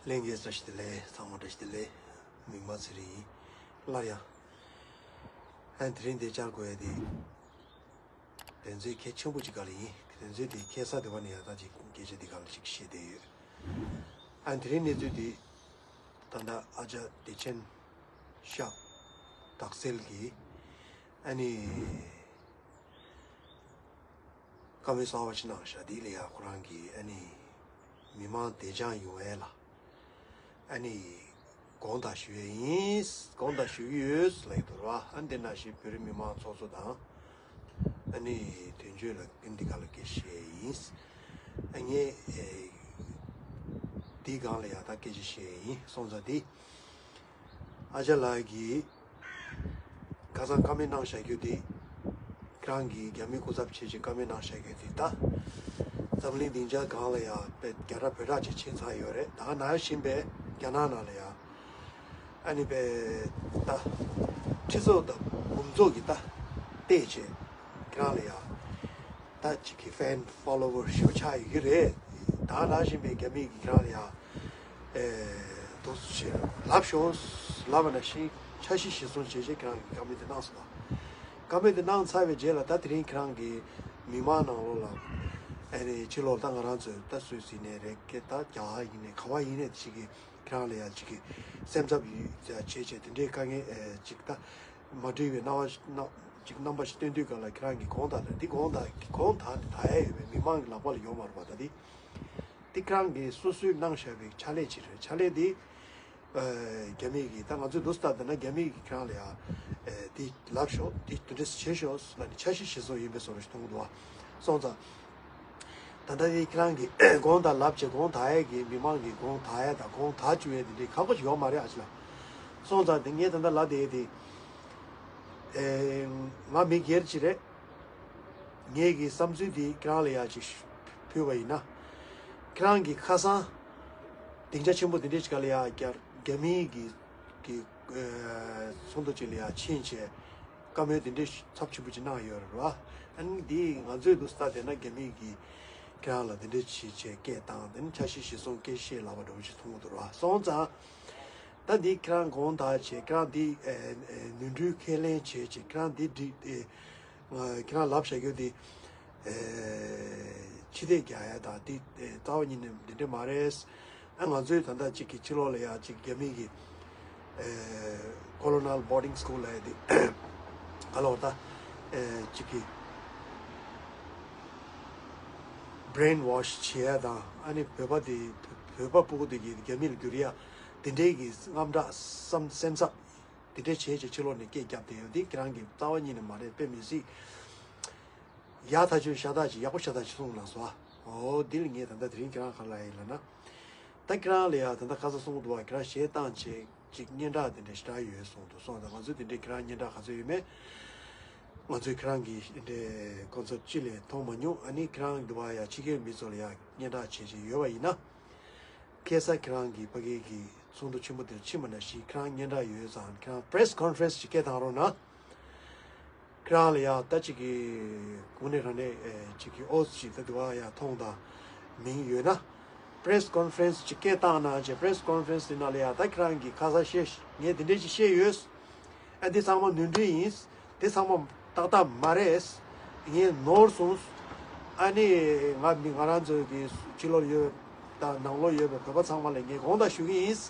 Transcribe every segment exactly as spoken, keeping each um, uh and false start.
ལྷན་རྒྱས་བཀྲ་ཤིས་བདེ་ལེགས། ཚང་མ་བཀྲ་ཤིས་བདེ་ལེགས། མིག་དམར་ཚེ་རིང་ཡིན། སླར་ཡང་། ཨ་དེ་རིང་འདིར་བཅར་དགོས་ཡ་དེ། དོན་ཚན་གལ་ཆེན་པོ་ཅིག་སྒང་ལ་ཡིན། དོན་ཚན་དེ་ཁ་སང་དེ་བ་ནས་ཡར་ད་ཅིག་སྐད་ཆ་འདི་སྒང་ལ་ཅིག་བཤད་བསྡད་ཡོད། ཨ་དེ་རིང་གནས་ཚུལ་དེ། ད་ལྟ་ཨ་ཅག་བདེ་ཆེན་ཤག་དག་སེལ་གྱིས། ཨ་ནི། བཀའ་མོལ་གསར་པ་ཞིག་གནང་ཤག་འདི་ལ་ཡ་ཁོ་རང་གིས་ཨ་ནི། མི་མང་བདེ་འཇགས་ཡོང་ཡས་ལ། ཨ་ནི། དགོངས་དག་ཞུ་ཡས་ཡིན། དགོངས་དག་ཞུ་གི་ཡོད་ལབ་ཀྱི་འདུག་ར། ཨ་འདི་ནང་བཞིན་བོད་རིགས་མི་མང་ཚོགས་གཙོ་དང་། ཨ་ནི། དོན་གཅོད་ལ་འདི་ག་ལ་སྐད་ཆ་བཤད་ཡས་ཡིན། ཨ་ངས། ཨེ། འདི་སྒང་ལ་ཡ་ད་སྐད་ཆ་བཤད་ཡས་ཡིན་སོང་ཙང་འདི། ཨ་ཅག་ལགས་ཀྱིས། ཁ་སང་བཀའ་མོལ་གནང་བཞག་རྒྱུ་དེ། ཁྱེད་རང་གིས་རྒྱ་མི་སྐུ་ཚབ་བྱས་བྱས་བཀའ་མོལ་གནང་བཞག་རྒྱུ་དེ་ད། འཛམ་གླིང་སྡིངས་ཆ་སྒང་ལ་ཡང་དཔེ་རྒྱ་ར་བོད་ར་ཅིག་ཕྱིན་ཚར་ཡོད་རེད། ད་ག་ནང་བཞིན་པའི་རྒྱ་ནག་ནང་ལ་ཡང་། ཨ་ནི་པའི་ད། ཁྲི་ཚོ་དང་འབུམ་ཚོགས་ཀྱི་ད། བལྟས་བྱས། ཁྱེད་རང་ལ་ཡང་། ད་ཅིག་གི་ཕེན་ཕོ་ལོ་ཝར་ཞེ་པོ་ཆགས་ཡོད་ཀྱི་རེད། ད་ནང་བཞིན་པའི་རྒྱ་མི་གིས་ཁྱེད་རང་ལ་ཡང་། ཨེ། འདུག་སེ་ལབ་ཤོག་ལབ་པ་ནང་བཞིན་འཆར་གཞི་གཞིར་བཟུང་བྱས་བྱས་ཁྱེད་རང་གིས་བཀའ་མོལ་དེ་གནང་སོང་ལ། བཀའ་མོལ་དེ་གནང་ཚར་བའི་རྗེས་ལ་ད་དེ་རིང་ཁྱེད་རང་གིས་མི་མང་ནང་ལོགས་ལ། ཨེ་ནས་ཕྱི་ལོགས་ད་ང་རང་ཚོས་ད་སུད་སི་ནས་རེད་ཀྱི་ད་རྒྱ་གར་ཡིན་ནས་ག་བ་ཡིན་ནས་ཅིག་གི་ཁྱེད་རང་ལ་ཡང་ཅིག་གི་སེམས་འཚབ་ཡོད་བྱས་བྱས་དེ་འདྲའི་དཀའ་ངལ་ཨེ་ཅིག་ད། མ་འགྲིག་པའི་རྣམ་པ་ཞིག་རྣམ་ཅིག་རྣམ་པ་ཞིག་སྟོན་དུས་སྒང་ལ་ཁྱེད་རང་གིས་དགོངས་དག་ལ་འདི་དགོངས་དག་དགོངས་དག་ནི་ད་ཡ་ཡོད་པའི་མི་མང་གི་ལག་པ་ལ་ཡོད་མ་རེད་པ། ད་འདི་འདི་ཁྱེད་རང་གིས་སོ་སོས་གནང་བཞག་པའི་ཕྱག་ལས་ཅིག་རེད། ཕྱག་ལས་འདི་ཨ་རྒྱ་མི་གིས་ད་ང་ཚོས་འདུག་སེ་ལྟ་ན་རྒྱ་མི་གིས་ཁྱེད་རང་ལ་ཡ་ཨ་འདི་ལབ་ཤོག་འདི་དེ་འདྲས་བྱེད་ཤོག་ལབ་ནས་འཆར་གཞི་གཞིར་བཟུང་ཡིན་པའི་བཟོ་འདྲ་ཞིག་མཐོང་གི་འདུག་བ། སོང་ཙང་། ད་ལྟ་འདི་ཁྱེད་རང་གིས་དགོངས་དག་ལབ་བྱས་དགོངས་དག་ཡས་ཀྱི་མི་མང་གིས་དགོངས་དག་ཡས་དང་དགོངས་དག་བཅུག་ཡས་དེ་འདྲའི་ཁག་པོ་ཞིག་ཡོད་མ་རེད། ཨ་ཅེ་ལགས། སོང་ཙང་དེ་ངས་ད་ལྟ་ལབ་བསྡད་དེ། ཨེ། ང་མི་སྒེར་ཅིག་རེད། ངེད་ཀྱི་བསམ་ཚུལ་འདི་ཁྱེད་རང་ལ་ཡ་ཅིག་ཕུལ་བ་ཡིན་ན། ཁྱེད་རང་གིས་ཁ་སང་སྡིངས་ཆ་ཆེན་པོ་འདི་འདྲའི་ཅིག་ག་ལ་ཡ་རྒྱ་རྒྱ་མིའི་གི་གི་ཨེ། ཚོགས་འདུ་ཅིག་ལ་ཡ་ཕྱིན་བྱས། བཀའ་མོལ་འདི་འདྲའི་ཚབས་ཆེན་པོ་ཅིག་གནང་ཡོད་རེད་བ། ཨ་ནི་འདི་ང་ཚོའི་འདུག་སེ་ལྟ་བསྡད་ན་རྒྱ་མི་གིས་ཁྱེད་རང་ལ་འདི་འདྲ་བྱེད་བྱས་སྐད་བཏང་དེ་ནི་འཆར་གཞི་གཞིར་བཟུང་སྐད་བཤད་ལབ་པ་འདྲ་བོ་ཅིག་མཐོང་གི་འདུག་ར། སོང་ཙང་ད་འདི་ཁྱེད་རང་དགོངས་དག་བྱས་ཁྱེད་རང་འདི་ཨེ་ཨེ་ནོར་འཁྲུལ་ཁས་ལེན་བྱས་བྱས་ཁྱེད་རང་འདི་འགྲིག་ཨེ་ང་ཁྱེད་རང་ལབ་བཞག་རྒྱུ་འདི་ཨེ་ཕྱི་ཐེངས་རྒྱག་ཡ་དང་འདི་ཨེ་རྩ་བ་ཉིད་ནས་འདི་འདྲ་མ་རེད། ཨ་ང་ཚོའི་ད་ལྟ་གཅིག་གི་ཕྱི་ལོགས་ལ་ཡ་གཅིག་རྒྱ་མི་གི་ཨེ་Colonel Boarding School་ལབ་ཡ་དེ་ག་ལོག་ད་ཨེ་གཅིག་གི་brainwash་བྱེད་ཡ་དང་ཨ་ནི་བོད་པ་དེ་བོད་པ་ཕྲུ་གུ་དེ་གི་རྒྱ་མི་ལ་བསྒྱུར་ཡ་དེ་འདྲའི་གི་རྔམ་སྐྲག་བསམ་སེམས་འཚབ་དེ་འདྲའི་བྱས་བྱས་ཕྱི་ལོགས་ནས་སྐད་བརྒྱབ་བསྡད་ཡོད་དེ་ཁྱེད་རང་གི་རྩ་བ་ཉིད་ནས་མ་རེད་དཔེ་མི་སྲིད། ཡག་ཐག་ཆོད་ཤ་སྟག་ཅིག་ཡག་པོ་ཤ་སྟག་ཅིག་གསུངས་གནང་སོང་ཨ། འོ་འདི་ལ་ངས་ད་ལྟ་དེ་རིང་ཁྱེད་རང་ག་ལ་ཡིན་ལབ་ན། ད་ཁྱེད་རང་ལ་ཡ་ད་ལྟ་ཁ་སང་གསུངས་འདུག་བ་ཁྱེད་རང་གཞས་བཏང་བྱས་ཅིག་སྙན་གྲགས་དེ་འདྲ་ཞེ་དྲག་ཡོད་གསུངས་འདུག་སོང་ད་ང་ཚོས་དེ་འདྲའི་ཁྱེད་རང་སྙན་གྲགས་ག་ཚོད་ཡོད་མེད། ང་ཚོས་ཁྱེད་རང་གི་དེ་འདྲའི་ཀོན་སར་ཊི་ཅི་ལས་མཐོང་མ་མྱོང་ཨ་ནི་ཁྱེད་རང་འདུག་བ་ཡ་ཕྱི་རྒྱལ་མི་ཚོ་ལ་ཡ་སྙན་གྲགས་བྱེད་བྱེད་ཡོད་པ་ཡིན་ན། ཁ་སང་ཁྱེད་རང་གི་ཕ་གི་གི་ཚོགས་འདུ་ཆེན་པོ་དེར་ཕྱིན་པ་ནང་བཞིན་ཁྱེད་རང་སྙན་གྲགས་ཡོད་ཙང་ཁྱེད་རང་press conference་ཅིག་སྐད་བཏང་རོགས་གནང་། ཁྱེད་རང་ལ་ཡང་ད་ཅིག་གི་དངོས་གནས་རང་གནས་ཨེ་ཅིག་གི་ཨོ་ཙི་ཅིག་ད་དུ་བ་ཡང་མཐོང་དང་མིང་ཡོད་ན་press conference་ཅིག་སྐད་བཏང་གནང་བྱས་press conference་དེ་ནང་ལ་ཡང་ད་ཁྱེད་རང་གིས་ཁ་སང་བཤད་ངས་དེ་འདྲས་ཅིག་བཤད་ཡོད། ཨ་འདི་ཚང་མ་ནོར་འཁྲུལ་ཡིན། དེ་ཚང་མ་ཏག་ཏག་མ་རེད། ངས་ནོར་སོང་། ཨ་ནི་ང་མི་ང་རང་ཚོའི་གི་ཕྱི་ལོགས་ཡོད་དང་ནང་ལོགས་ཡོད་པའི་བོད་པ་ཚང་མ་ལ་ངས་དགོངས་དག་ཞུ་གི་ཡིན།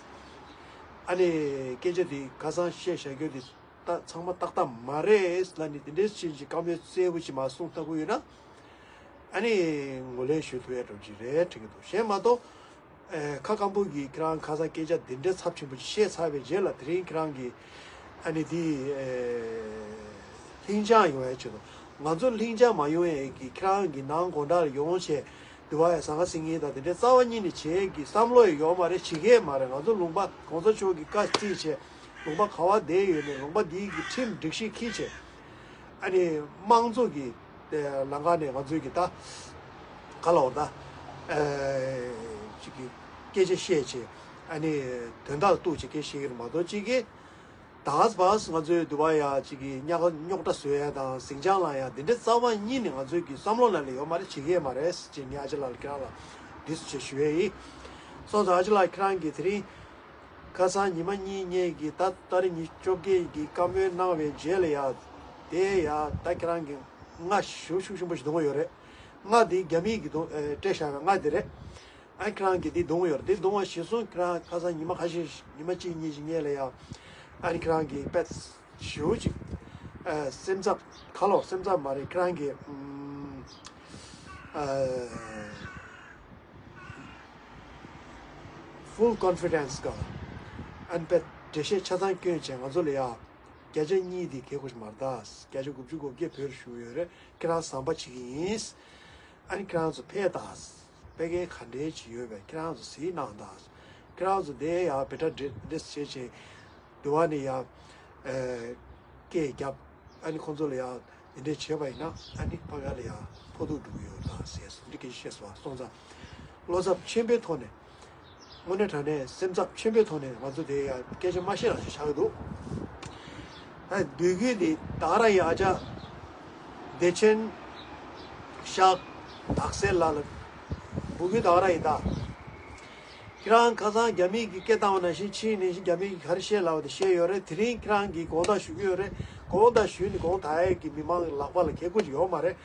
ཨ་ནི་སྐད་ཆ་དེ་ཁ་སང་བཤད་བཞག་རྒྱུ་དེ་ད་ཚང་མ་ཏག་ཏག་མ་རེད་ལབ་ནས་དེ་འདྲའི་ཕྱིན་ཅི་བཀའ་མོལ་གསལ་པོ་ཅིག་མ་གསུངས་ལྟ་བུ་ཡོད་ན། ཨ་ནི་ངོས་ལེན་ཞུ་ཐུབ་ཡ་འགྲོ་གི་རེད་དྲན་གྱི་འདུག་གཞན་མ་གཏོགས། ཨེ་ཁ་སྐམ་པོ་གིས་ཁྱེད་རང་ཁ་སང་སྐད་ཆ་འདི་འདྲའི་ཚབས་ཆེན་པོ་ཅིག་བཤད་ཚར་བའི་རྗེས་ལ་དེ་རིང་ཁྱེད་རང་གིས་ཨ་ནི་འདི་ཨེ་ལྷིང་འཇགས་ཡོང་ཡ་ཆེད་དུ་ང་ཚོ་ལྷིང་འཇགས་མ་ཡོང་ཡ་གི་ཁྱེད་རང་གི་ནང་སྒོ་འགྲམ་ལ་ཡོང་བྱས་དུ་བ་ཡ་ཟང་ངེ་ཟིང་ངེ་དང་དེ་འདྲའི་རྩ་བ་ཉིད་ནས་བྱེད་ཀྱི་བསམ་བློ་ཡི་ཡོད་མ་རེད། བྱེད་ཀྱི་མ་རེད། ང་ཚོ་ལུང་པ་གོང་ས་མཆོག་གི་བཀའ་བརྩིས་བྱས་ལུང་པ་ག་བ་བསྡད་ཡོད་ནས་ལུང་པ་འདི་གི་ཁྲིམས་སྒྲིག་གཞི་འཁྱེར་བྱས། ཨ་ནི་དམངས་གཙོ་གི་ལམ་ཁ་ནས་ང་ཚོའི་གི་ད་ག་ལ་འོ་ད་ཅིག་གི་སྐད་ཆ་བཤད་བྱས་ཨ་ནི་དོན་དག་གཏུག་བྱས་སྐད་བཤད་ཀྱི་རེད་མ་གཏོགས་ཅིག་གི་ད་བ་ང་ཚོའི་དུ་བ་ཡ་ཅིག་གི་ཉག་རྙོག་དྲ་བཟོ་ཡ་དང་ཟིང་ཆ་ལངས་ཡ་འདི་འདྲའི་རྩ་བ་ཉིད་ནས་ང་ཚོའི་གི་བསམ་བློ་ནང་ལ་ཡོད་མ་རེད། བྱེད་ཀྱི་ཡོད་མ་རེད་ཅེས་ངས་ཨ་ཅག་ལགས་ལ་ཁྱེད་རང་ལ་འདི་ཚོ་བྱས་ཞུ་ཡ་ཡིན། སོང་ཙང་ཨ་ཅེ་ལགས་ཁྱེད་རང་གིས་དེ་རིང་ཁ་སང་ཉི་མ་གཉིས་ངེད་ཀྱིས་ད་ཏ་རིག་ཉི་ཤུ་བཅོ་བརྒྱད་ཀྱི་བཀའ་མོལ་གནང་བའི་རྗེས་ལ་ཡ། དེ་ཡ་ད་ཁྱེད་རང་གིས་ང་ཞེ་པོ་ཤུགས་ཆེན་པོ་ཞིག་གཏོང་གི་ཡོད་རེད། ང་དེ་རྒྱ་མིས་ཀྱིས་གཏོང་ཨེ་སྤྲད་བཞག་པའི་ང་དེ་རེད། ཨ་ཁྱེད་རང་གིས་དེ་གཏོང་གི་ཡོད་རེད། དེ་གཏོང་བ་གཞིར་བཟུང་ཁྱེད་རང་ཁ་སང་ཉི་མ་ཁ་ཤས་ཉི་མ་གཅིག་གཉིས་ཤིག་སྔོན་ལ་ཡ། ཨ་ནི་ཁྱེད་རང་གིས་དཔེ་ཞེ་པོ་ཅིག་ཨ་སེམས་འཚབ་ཁ་ལོ་སེམས་འཚབ་མ་རེད། ཁྱེད་རང་གིས་ཨ། Full confidence ག་ཨན་པད་འགྲེལ་བཤད་ཆ་ཚང་སྐྱོན་བྱས་ང་ཚོ་ལ་ཡ། བརྒྱ་ཆ་གཉིས་དེ་གལ་དགོས་ཤིག་མ་རེད་ད། བརྒྱ་ཆ་དགུ་བཅུ་གོ་བརྒྱད་བོད་རུ་ཞུགས་ཡོད་རེད། ཁྱེད་རང་ཟམ་པ་བྱེད་ཀྱི་ཡིན། ཨ་ནི་ཁྱེད་རང་ཚོ་ཕེབས་དང་། ཕ་གིར་ག་འདྲས་ཅིག་ཡོད་པས་ཁྱེད་རང་ཚོ་གཟིགས་གནང་དང་། ཁྱེད་རང་ཚོ་དེ་ཡ་བེ་ཏྲ་འགྲེལ་བཤད་བྱས་བྱས། དུ་བ་ནི་ཡ། ཨེ། སྐད་རྒྱབ། ཨ་ནི་ཁོང་ཚོ་ལ་ཡ། འདི་འདྲས་བྱས་པ་ཡིན་ན་ཨ་ནི་ཕ་ག་ལ་ཡ་ཕོག་ཐུག་འགྲོ་གི་ཡོད་ད་ཟེར་སོང་། འདི་སྐད་ཆ་བཤད་སོང་བ་སོང་ཙང་། བློ་འཚབ་ཆེན་པོའི་ཐོག་ནས། དངོས་གནས་དྲང་གནས་སེམས་འཚབ་ཆེན་པོའི་ཐོག་ནས་ང་ཚོ་དེ་ཡ་སྐད་ཆ་མ་བཤད་རང་ཞིག་ཆགས་ཀྱི་འདུག་ཨ་འབོད་སྐུལ་འདི་ད་ར་ཡ་ཨ་ཅག་བདེ་ཆེན་ཤག་དག་སེ་ལ་ལ་འབོད་སྐུལ་ད་ར་ཡིན་ད། ཁྱེད་རང་ཁ་སང་རྒྱ་མིས་ཀྱི་སྐད་བཏང་བ་ནང་བཞིན་ཕྱིན་ནང་བཞིན་རྒྱ་མིས་ཀྱི་ག་རེ་བཤད་ལབ་པ་དེ་བཤད་ཡོད་རེད། དེ་རིང་ཁྱེད་རང་གིས་དགོངས་དག་ཞུ་གི་ཡོད་རེད། དགོངས་དག་ཞུས་ནས་དགོངས་དག་ཡས་ཀྱི་མི་མང་གི་ལག་པ་ལ་ཁེ་ཁུར་ཅིག་ཡོད་མ་རེད།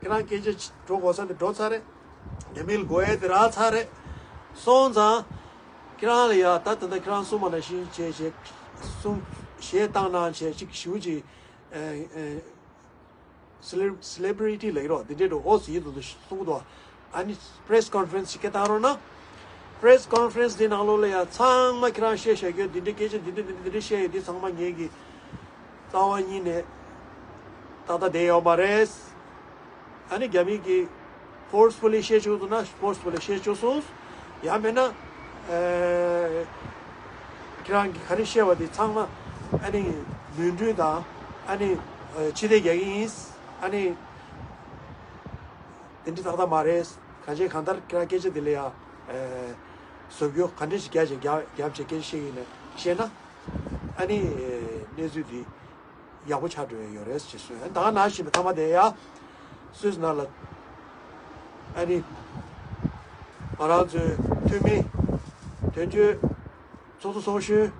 ཁྱེད་རང་སྐད་ཆ་འགྲོ་དགོས་ས་དེ་འགྲོ་ཚར་རེད། རྒྱ་མིའི་དགོས་ཡས་དེ་རག་ཚར་རེད། སོང་ཙང་། ཁྱེད་རང་ལ་ཡ་ད་ད་ལྟ་ཁྱེད་རང་གསུངས་པ་ནང་བཞིན་བྱས་བྱས། གསུངས་གཞས་བཏང་གནང་བྱས་ཅིག་ཞུ་ཅིག་ཨེ་ཨེ། སེ་ལེ་སེ་ལེ་བྷི་རི་ཊི་ལབ་ཀྱི་རོགས་འདི་འདྲའི་འགྲོ་ཨོ་ཟི་ཡིན་འདུག་འདུག་གསུང་གི་འདུག་ཨ་ནི་པི་རེ་སི་ཀོན་ཕ་རེན་སི་ཞིག་སྐད་བཏང་རོགས་གནང་། པི་རེ་སི་ཀོན་ཕ་རེན་སི་འདི་ནང་ལོགས་ལ་ཡ་ཚང་མ་ཁྱེད་རང་བཤད་བཞག་རྒྱུ་འདི་འདྲའི་སྐད་ཆ་འདི་འདྲ་འདི་འདྲ་འདི་འདྲ་བཤད་ཡོད་འདི་ཚང་མ་ངེད་ཀྱི་རྩ་བ་ཉིད་ནས་ཏག་ཏག་བསྡད་ཡོད་མ་རེད། ཨ་ནི་རྒྱ་མི་གིས་ཕོར་སི་ཕུ་ལི་བཤད་བཅུག་འདུག་ན་ཕོར་སི་ཕུ་ལི་བཤད་བཅུག་སོང་། ཡང་མིན་ན། ཨེ། ཁྱེད་རང་གིས་ག་རེ་བཤད་པ་དེ་ཚང་མ་ཨ་ནི་ནོར་འཁྲུལ་དང་ཨ་ནི་ཨེ་ཕྱི་བལྟས་རྒྱག་གི་ཡིན། ཨ་ནི་དེ་འདྲ་ཏག་ཏག་མ་རེད། གང་བྱས་གང་ལྟར་ཁྱེད་རང་སྐད་ཆ་དེ་ལ་ཡ་ཨེ་བཟོ་བཀོད་ག་འདྲ་ཞིག་རྒྱབ་བྱས་རྒྱབ་རྒྱབ་བྱས་སྐད་ཆ་བཤད་ཀྱི་ཡིན་ན་བཤད་ན། ཨ་ནི་གནས་ཚུལ་འདི་ཡག་པོ་ཆགས་འགྲོ་ཡི་ཡོད་རེད་ཅེས་གསུངས། ད་ག་ནང་བཞིན་པའི་མཐའ་མ་དེ་ཡ་སུད་སི་ནང་ལ་ཨ་ནི་ང་རང་ཚོའི་འཐུས་མི་དོན་གཅོད་ཚོགས་གཙོ་ཚོགས་གཞོན།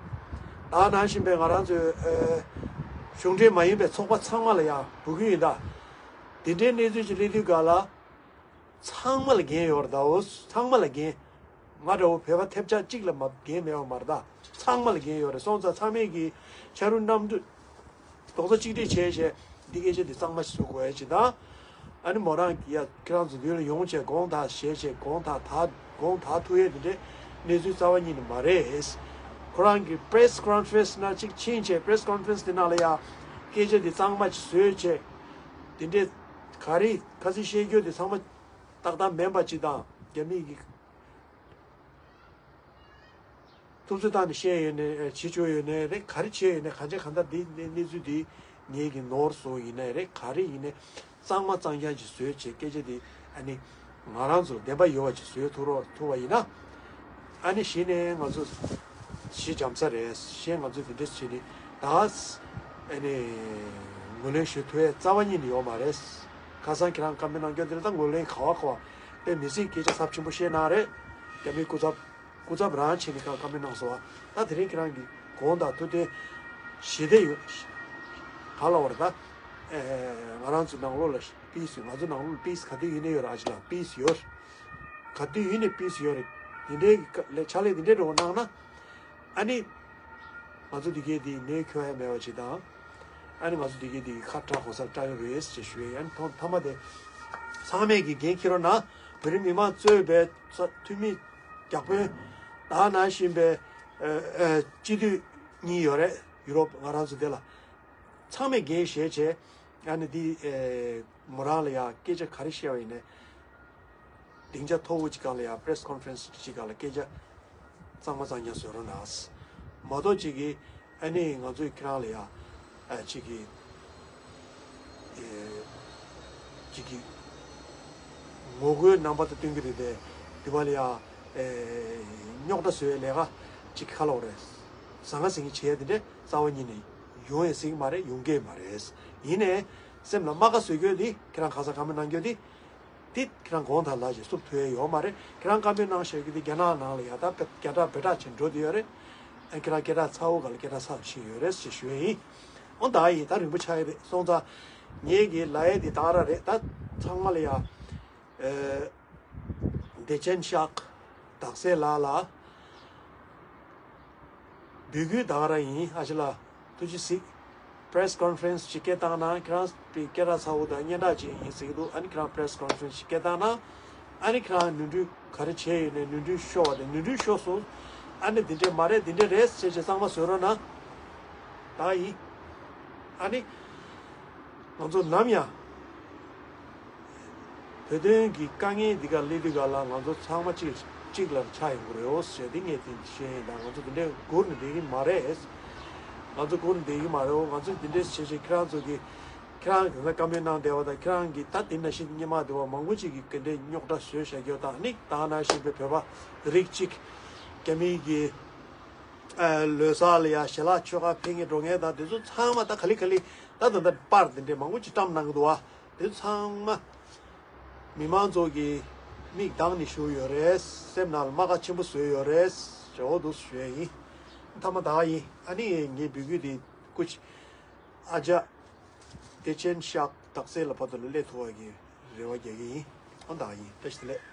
ད་ག་ནང་བཞིན་པའི་ང་རང་ཚོའི་ཨ་གཞུང་འབྲེལ་མ་ཡིན་པའི་ཚོགས་པ་ཚང་མ་ལ་ཡ་འབོད་སྐུལ་ཡིན་ད། དེ་འདྲའི་གནས་ཚུལ་ཅིག་སླེབས་དུས་ག་ལ། ཚང་མ་ལ་འགན་ཡོད་རེད་ད། འོ་ཚང་མ་ལ་འགན། ང་འདྲ་བོ་བོད་པ་ཐེབས་ཆག་གཅིག་ལ་མ་འགན་མེད་པ་མ་རེད་ད། ཚང་མ་ལ་འགན་ཡོད་རེད། སོང་ཙང་ཚང་མས་ཀྱི་ཕྱ་རུ་གནམ་གྲུ་རྡོག་རྩ་གཅིག་སྒྲིལ་བྱས་བྱས་འདི་སྐད་ཆ་འདི་གཙང་མ་ཞིག་བཟོ་དགོས་ཡ་ཅིག་དང་། ཨ་ནི་མོ་རང་གི་ཡ་ཁྱེད་རང་ཚོ་མདུན་ལ་ཡོང་བྱས་དགོངས་དག་བཞེས་བྱས་དགོངས་དག་དག་དགོངས་དག་ཐུག་ཡས་འདི་འདྲའི་གནས་ཚུལ་རྩ་བ་ཉིད་ནས་མ་རེད། ཁོ་རང་གི་པི་རེ་སི་ཀོན་ཕ་རེན་སི་ནང་གཅིག་ཕྱིན་བྱས་པི་རེ་སི་ཀོན་ཕ་རེན་སི་འདི་ནང་ལ་ཡ་སྐད་ཆ་འདི་གཙང་མ་ཅིག་བཟོས་བྱས་འདི་འདྲའི་ག་རེ་ཁ་ཚིག་བཤད་རྒྱུ་འདི་ཚང་མ། ཏག་ཏག་མིན་པ་ཅིག་དང་རྒྱ་མི་གི་ཐུབ་ཚོད་བཏང་ནས་བཤད་ཡོད་ནའི་བྱེད་བཅུག་ཡོད་ནའི་རེད། ག་རེ་བྱས་ཡོད་ནའི་གང་བྱས་གང་ལྟར་འདི་གནས་གནས་ཚུལ་འདི་ངེད་ཀྱི་ནོར་སོང་ཡིན་ནའི་རེད། ག་རེ་ཡིན་ནའི་གཙང་མ་གཙང་རྐྱང་ཅིག་བཟོས་བྱས་སྐད་ཆ་འདི་ཨ་ནི་ང་རང་ཚོར་བདེན་པ་ཡོད་པ་ཅིག་བཟོས་ཐུབ་རོགས་ཐུབ་པ་ཡིན་ན་ཨ་ནི་གཞི་ནས་ང་ཚོ་ཞི་འཇམ་ས་རེད། གཞན་ང་ཚོ་འདི་འདྲས་བྱས་ནས་ད་ཨ་ནི་ངོས་ལེན་ཞུ་ཐུབ་ཡས་རྩ་བ་ཉིད་ནས་ཡོད་མ་རེད། ཁ་སང་ཁྱེད་རང་བཀའ་མོལ་གནང་རྒྱུ་འདི་ལ་ད་ངོས་ལེན་ག་བ་ག་བ། དཔེ་མི་སྲིད་སྐད་ཆ་ཚབས་ཆེན་པོ་བཤད་གནང་རེད། རྒྱ་མིའི་སྐུ་ཚབ། སྐུ་ཚབ་རང་བྱས་ནས་ཁ་བཀའ་མོལ་གནང་སོང་བ། ད་དེ་རིང་ཁྱེད་རང་གི་དགོངས་དག་ཐུགས་གཏན་ཞི་བདེ་ཡོད། ག་ལ་བར་ད། ཨེ། ང་རང་ཚོ་ནང་ལོགས་ལ་པི་སི་ཡོད། ང་ཚོ་ནང་ལོགས་ལ་པི་སི་ག་དུས་ཡིན་ནའི་ཡོད་རེད། ཨ་ཅེ་ལགས་པི་སི་ཡོད། ག་དུས་ཡིན་ནའི་པི་སི་ཡོད་རེད། དེ་འདྲའི་ལས་ཕྱག་ལས་དེ་འདྲའི་འགྲོ་གནང་ན། ཨ་ནི། ང་ཚོ་འདི་གའི་འདི་མེ་ཁྱོད་ཡ་མེད་པ་ཅིག་དང་། ཨ་ནི་ང་ཚོ་འདི་གའི་འདི་ཁ་བྲལ་གོ་སར་བཀྲ་ཡོད་རེད་ཅེས་ཞུ་ཡ་ཡིན། ཐོག་མཐའ་མ་དེ། ཚང་མས་ཀྱི་འགན་འཁྱེར་རོགས་གནང་། བོད་རིགས་མི་མང་གཙོས་པའི་ཚ་འཐུས་མི་བརྒྱ་དཔོན། ད་ནང་བཞིན་པའི་ཨ་ཨ་སྤྱི་འཐུས་གཉིས་ཡོད་རེད། ཡུ་རོབ་ང་རང་ཚོ་དེ་ལ་ཚང་མས་འགན་བཞེས་བྱས། ཨ་ནི་འདི་ཨེ་མོ་རང་ལ་ཡ་སྐད་ཆ་ག་རེ་བཤད་པ་ཡིན་ནའི། སྡིངས་ཆ་མཐོ་བོ་ཅིག་སྒང་ལ་ཡ་པི་རེ་སི་ཀོན་ཕ་རེན་སི་ཅིག་སྒང་ལ་སྐད་ཆ་གཙང་མ་གཙང་རྐྱང་བཟོ་རོགས་གནང་། མ་གཏོགས་ཅིག་གིས་ཨ་ནི་ང་ཚོས་ཁྱེད་རང་ལ་ཡ་ཨ་ཅིག་གིས་ཨེ་ཅིག་གིས་ངོ་རྒོལ་རྣམ་པ་དང་སྟོན་གྱི་རེད་དེ། དེ་བ་ལ་ཡ་ཨེ་རྙོག་དྲ་བཟོ་བའི་ལས་ཀ་ཅིག་ཁ་ལོག་རེད། ཟང་ངེ་ཟིང་ངེ་བྱེད་ཡ་དེ་འདྲས་རྩ་བ་ཉིད་ནས་ཡོང་ཡ་སྲིད་ཀྱི་མ་རེད། ཡོང་གི་མ་རེད། ཡིན་ནའི་སེམས་ལ་རྨ་ཁ་བཟོ་རྒྱུ་དེ་ཁྱེད་རང་ག་ས་ག་མ་གནང་རྒྱུ་དེ། དེ་ཁྱེད་རང་གོང་དང་ལ་ཞིག་བསུབ་ཐུབ་ཡ་ཡོད་མ་རེད། ཁྱེད་རང་བཀའ་མོལ་གནང་བཞག་གི་དེ་རྒྱ་ནག་ནང་ལ་ཡ་ད་བསྐྱར་གྲགས་བེ་གྲགས་ཆེན་འགྲོ་དུ་ཡོད་རེད། ཨ་ཁྱེད་རང་སྐད་གྲགས་ཚ་བོ་ག་ལ་སྐད་གྲགས་ཚ་བ་ཞིག་ཡོད་རེད་ཞེས་ཞུ་ཡ་ཡིན། འོ་ད་ཡིན། ད་རིང་པོ་ཆགས་ཡ་རེད། སོང་ཙང་ངེད་ཀྱི་ལ་ཡ་དེ་ད་ག་རང་རེད། ད་ཚང་མ་ལ་ཡ། ཨེ། བདེ་ཆེན་ཤག་དག་སེ་ལགས་ལ། འབོད་སྐུལ་ད་ག་རང་ཡིན། ཨ་ཅེ་ལགས་ཐུགས་རྗེ་གཟིགས། པེ་རེ་སི་ཀོན་ཕ་རེན་སི་ཅིག་སྐད་བཏང་ན། ཁྱེད་རང་གི་སྐད་གྲགས་ཚ་བོ་དང་སྙན་གྲགས་ཅན་ཡིན་ཟེར་གྱི་འདུག་ཨ་ནི་ཁྱེད་རང་པེ་རེ་སི་ཀོན་ཕ་རེན་སི་ཅིག་སྐད་བཏང་ན། ཨ་ནི་ཁྱེད་རང་ནོར་འཁྲུལ་ག་རེ་བྱས་ཡོད་ནའི་ནོར་འཁྲུལ་ཤོར་བ་དེ་ནོར་འཁྲུལ་ཤོར་སོང་། ཨ་ནི་འདི་འདྲས་མ་རེད། འདི་འདྲས་རེད་ཟེར་བྱས་གཙང་མ་བཟོ་རོགས་གནང་། ད་ཡིན། ཨ་ནི། ང་ཚོ་ནམ་ཡང་བོད་དོན་གྱི་དཀའ་ངལ་འདི་ག་སླེབས་དུས་ག་ལ་ང་ཚོ་ཚང་མ་གཅིག་གཅིག་ལ་ཆགས་ཡོང་གི་རེད་འོ་ཞེས་འདི་ངས་དེ་བཤད་ཡིན། ད་ང་ཚོ་འདི་འདྲའི་སྒུར་ནས་བསྡད་ཀྱི་མ་རེད། ང་ཚོ་སྒུར་ནས་བསྡད་ཀྱི་མ་རེད་འོ། ང་ཚོ་འདི་འདྲའི་བྱས་བྱས་ཁྱེད་རང་ཚོ་གི་ཁྱེད་རང་གི་བཀའ་མོལ་གནང་བསྡད་པ་དང་ཁྱེད་རང་གི་ད་དེ་ནང་བཞིན་སྔོན་མ་བསྡད་པ་མང་པོ་ཅིག་གིས་ག་འདྲའི་རྙོག་དྲ་བཟོས་བཞག་རྒྱུ་དང་ནི་ད་ནང་བཞིན་པའི་བོད་པ་རིགས་གཅིག་རྒྱ་མི་གི་ལོ་གསར་ལ་ཡ་ཞལ་ལག་མཆོད་གར་ཕེབས་མཁན་འགྲོ་མཁན་དང་དེ་ཚོ་ཚང་མ་ད་ག་ལེ་ག་ལེ་ད་ད་ད་པར་དེ་འདྲས་མང་པོ་ཅིག་བཀྲམ་གནང་གི་འདུག་བ། དེ་ཚང་མ་མི་མང་ཚོ་གི་མིག་གདངས་ནས་བཞུགས་ཡོད་རེད། སེམས་ནང་ལ་རྨ་ཁ་ཆེན་པོ་བཟོས་ཡོད་རེད། ཇོ་བོ་འདུག་ཞུ་ཡ་ཡིན། མཐའ་མ་ད་ཡིན། ཨ་ནི་ངའི་འབོད་སྐུལ་དེ་སྐུ་ཨ་ཅག་བདེ་ཆེན་ཤག་དག་སེ་ལ་བར་དུ་ལ་སླེབས་ཐུབ་པ་གི་རེ་བ་རྒྱག་གི་ཡིན། ཨ་ད་ཡིན། བཀྲ་ཤིས་བདེ་ལེགས།